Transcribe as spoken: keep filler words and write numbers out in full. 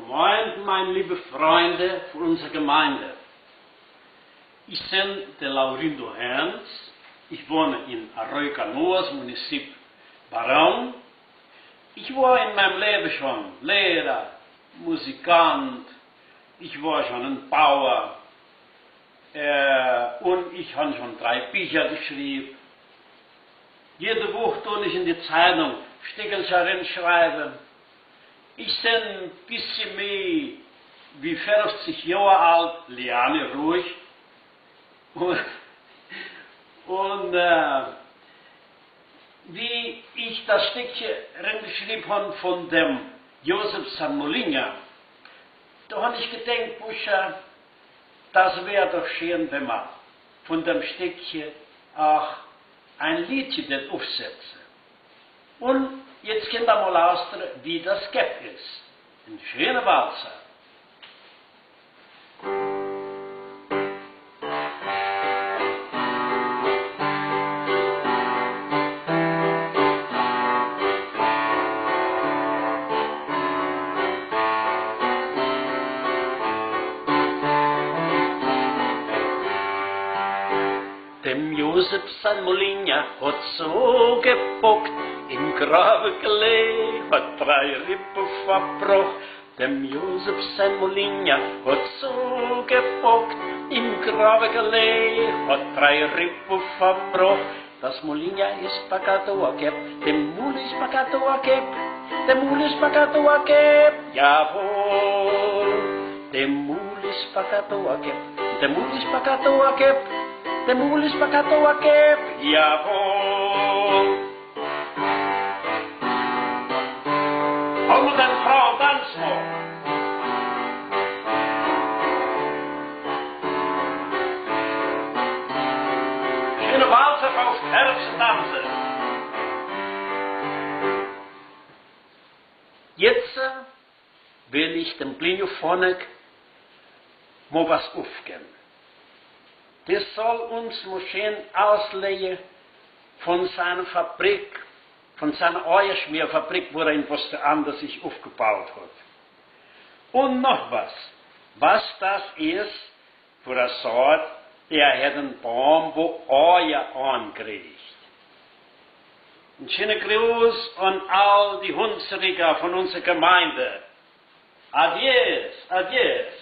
Moin, meine lieben Freunde von unserer Gemeinde. Ich bin der Laurindo Hans. Ich wohne in Arroyo Canoas, Municipio Barão. Ich war in meinem Leben schon Lehrer, Musikant, ich war schon ein Bauer, äh, und ich habe schon drei Bücher geschrieben. Jede Woche tue ich in die Zeitung Stückchen reinschreiben. Ich bin ein bisschen mehr wie fünfzig Jahre alt, Liane Ruhig. Und, und äh, wie ich das Stückchen reingeschrieben habe von dem Josef Sanmolinha, da habe ich gedacht, pucha, das wäre doch schön, wenn man von dem Stückchen auch ein Liedchen wird aufsetzen. Und jetzt können wir mal lauschen, wie das geht ist. Ein schöner Walzer. Dem Josef Sanmolinha hat es so gepackt, im Grabe gelegen, hat drei Rippen verbraucht. Dem Josef Sanmolinha hat es so gepackt, im Grabe gelegen, hat drei Rippen verbraucht. Das Molinha ist Pacatoakep, dem Mul ist Pacatoakep, dem Mul ist Pacatoakep, jawohl. Dem Mul ist Pacatoakep, dem Mul ist Pacatoakep, dem Mul ist Pacatoakep, jawohl. Hallo, dann Frau, tanz mal. Schöne Walzer auf Herzen tanzen. Jetzt äh, will ich dem Plinio Fonek mal was aufgeben. Der soll uns mal schön auslegen von seiner Fabrik, von seiner Eierschmierfabrik, wo er in Poste an sich aufgebaut hat. Und noch was. Was das ist, für eine Sort, der hat einen Baum, wo Eier ankriegt. Ein schöner Gruß an all die Hunsrücker von unserer Gemeinde. Adies, adies.